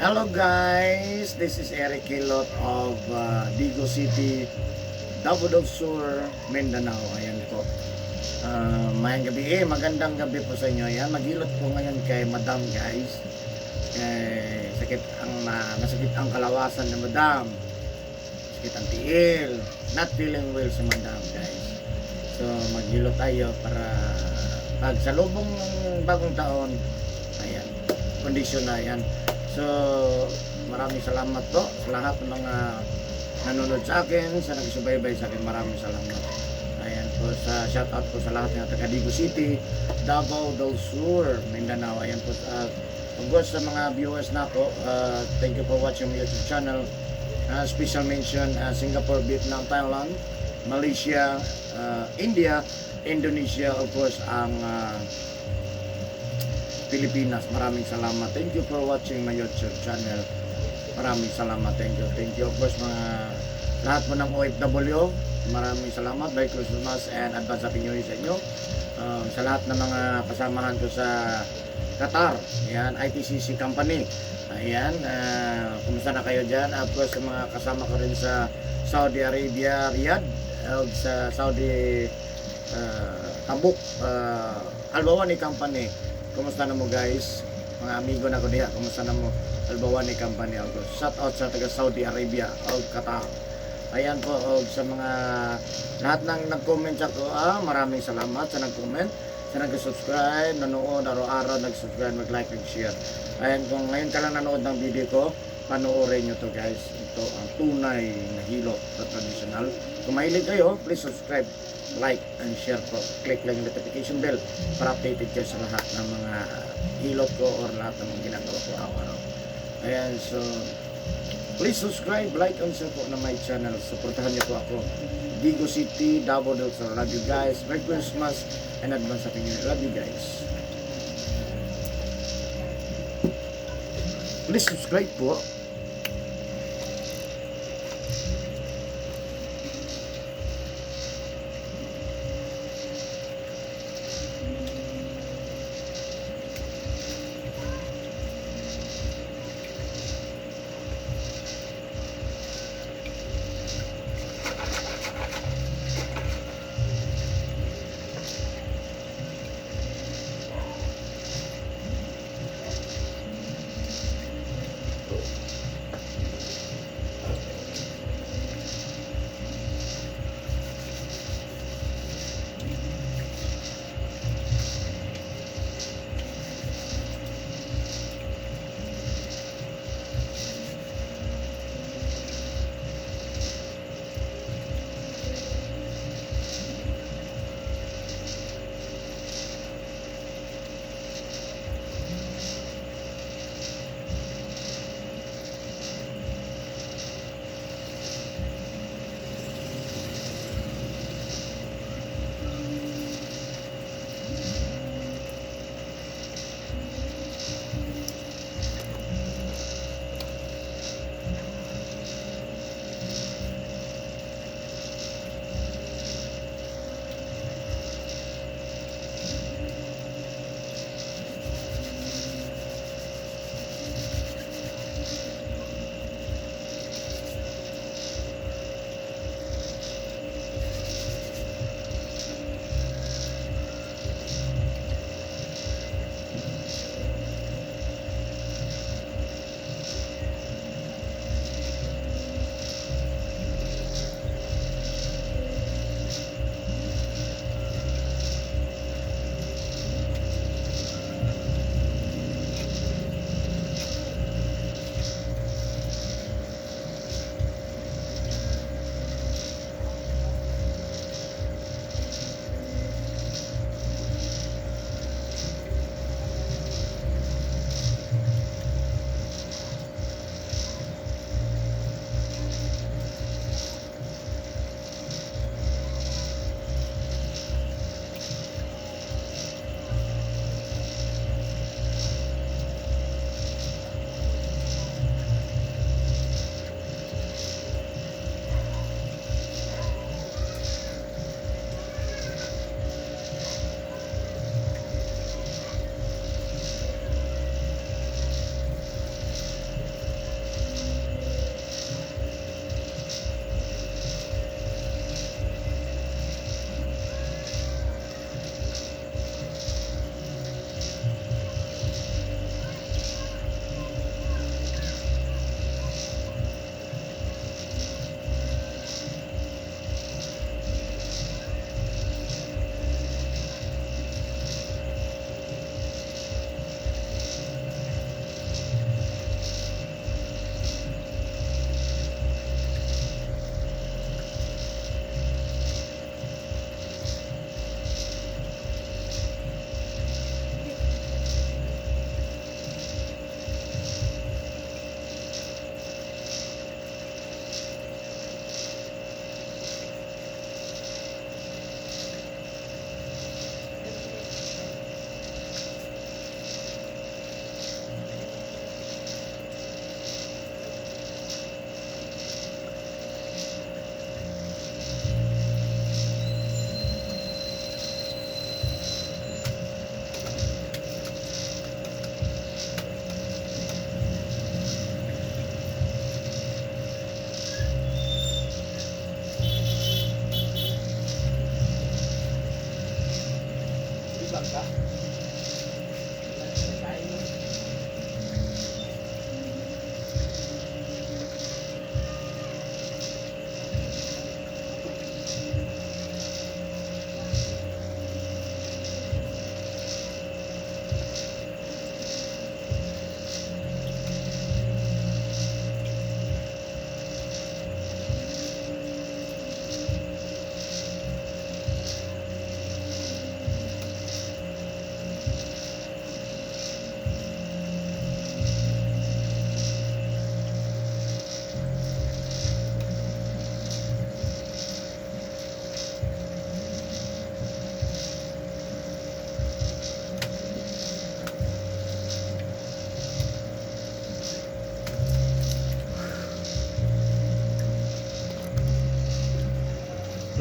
Hello guys, this is Eric Hilot of Digos City, Davao del Sur, Mindanao. Ayan po. Mayang gabi eh, magandang gabi po sa inyo. Ayan, maghilot po ngayon kay Madam, guys. Eh, sakit ang masakit ang kalawasan ni Madam. Sakit ang tiil. Not feeling well si Madam, guys. So maghilot tayo para pag sa lubong ng bagong taon, ayan, kondisyon na yan. So, maraming salamat po sa lahat ng mga nanonood sa akin, sa nagsubaybay sa akin. Maraming salamat. Ayan po, sa shout out po sa lahat ng taga Digos City, Davao del Sur, Mindanao. Ayan po, of course, sa mga viewers nako, thank you for watching my YouTube channel. Special mention, Singapore, Vietnam, Thailand, Malaysia, India, Indonesia, of course, ang Pilipinas. Maraming salamat. Thank you for watching my YouTube channel. Maraming salamat. Thank you. Thank you. Of course, mga lahat po ng OFW, maraming salamat. Merry Christmas and advance Happy New Year sa inyo. Sa lahat ng mga kasamahan ko sa Qatar, ayan, ITCC Company. Ayan, kumusta na kayo dyan? Of course, sa mga kasama ko rin sa Saudi Arabia, Riyadh, sa Saudi Tabuk, Albawani Company. Kumusta na mo, guys? Mga amigo na ko diha, kumusta na mo? Albawani Company. Of course. Shout out sa taga Saudi Arabia o Qatar. Ayan po, og sa mga lahat ng nag-comment sa ko, maraming salamat sa nag-comment, sa nag-subscribe, nanood, araw-araw nag-subscribe, mag-like, nag-share. Ayan, kung ngayon ka lang nanood ng video ko, panoorin nyo to, guys. Ito ang tunay na hilot na traditional. Kung mahilig kayo, please subscribe, like, and share po. Click lang yung notification bell para updated kayo sa lahat ng mga hilot ko or lahat ng mga ginagawa ko araw-araw. Ayan, so please subscribe, like, and share po na my channel. Suportahan niyo po ako. Digos City, Davao del Sur. Love you guys. Merry Christmas and advance Happy New Year. Love you guys. Please subscribe po.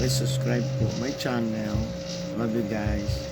Please subscribe po my channel. Love you guys.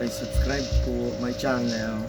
Please subscribe to my channel.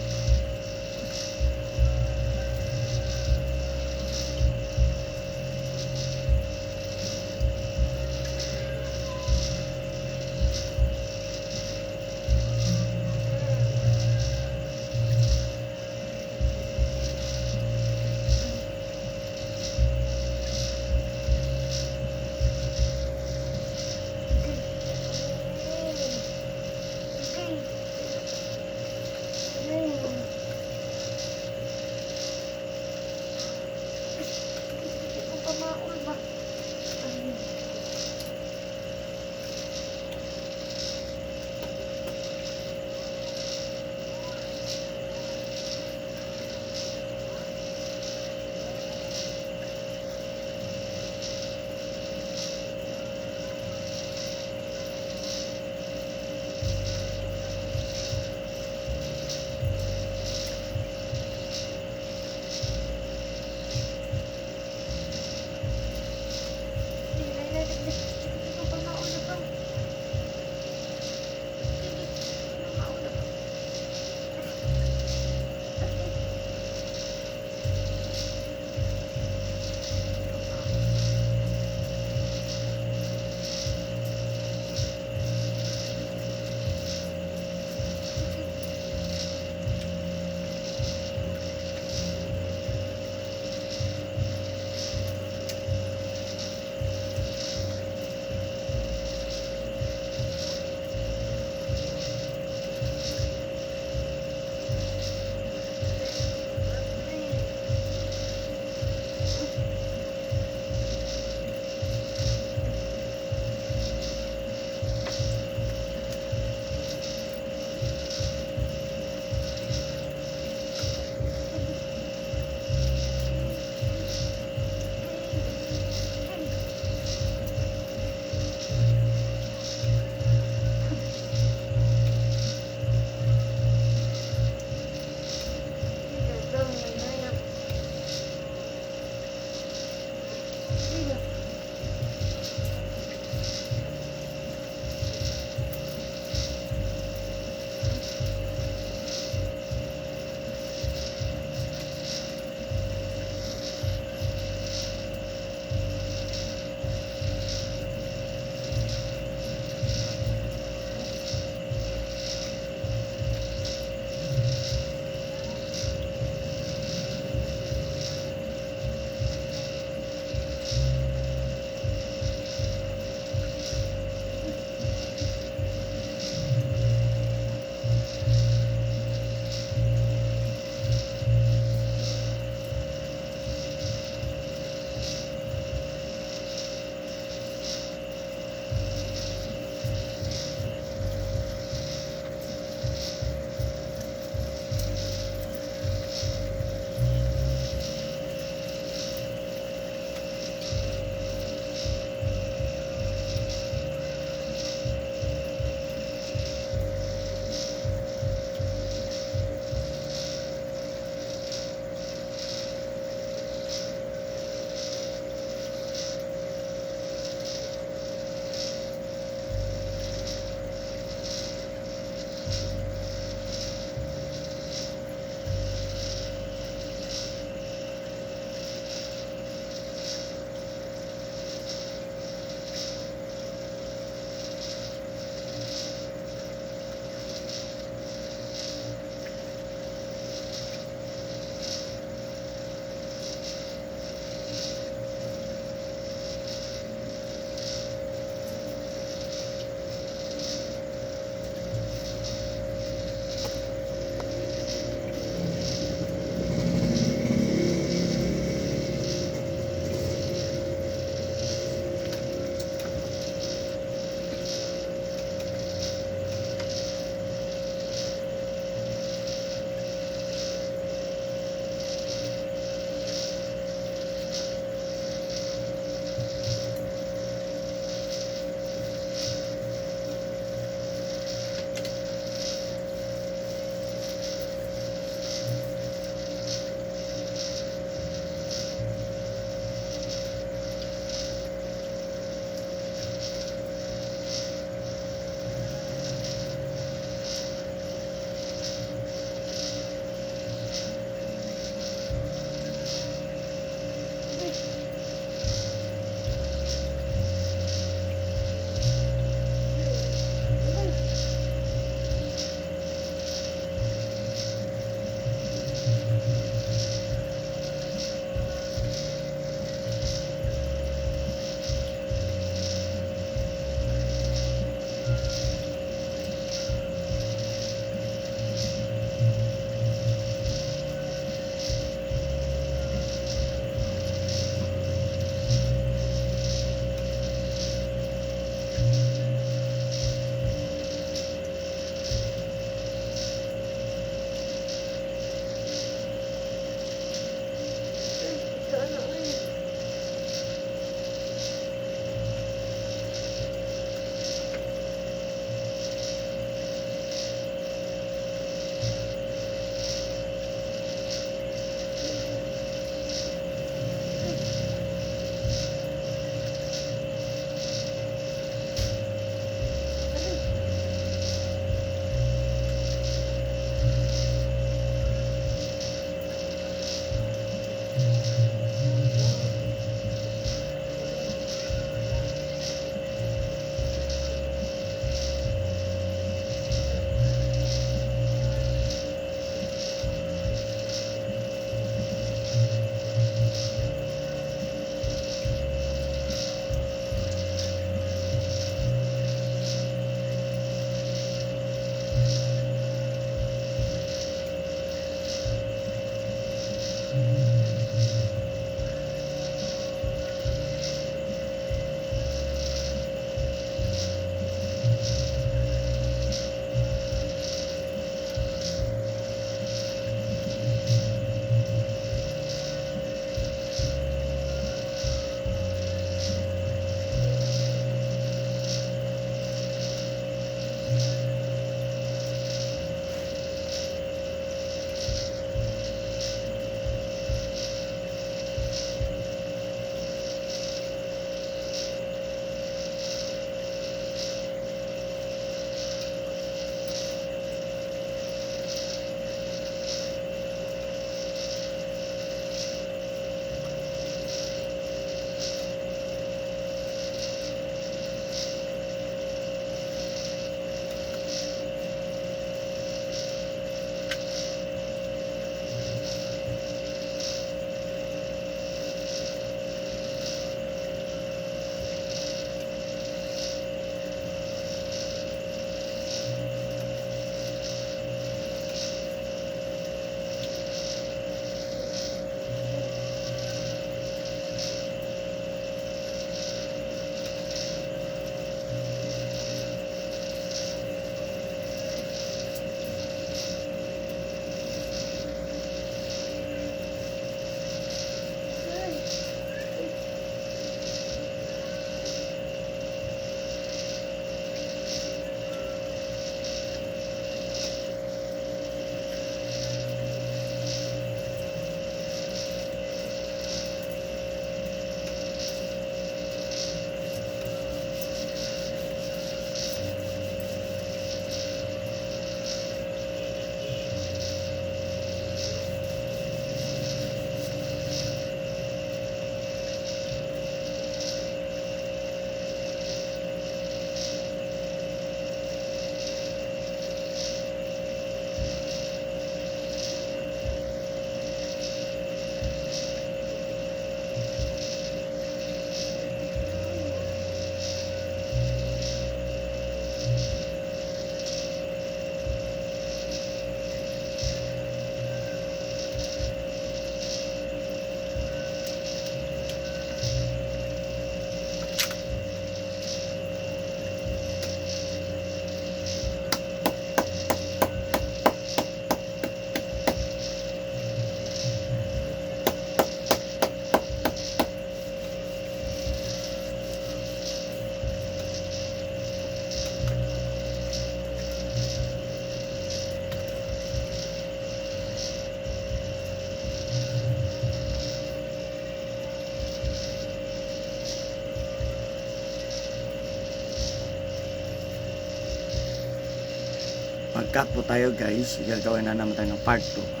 Mag-cut po tayo, guys. Gagawin na naman tayo ng part 2.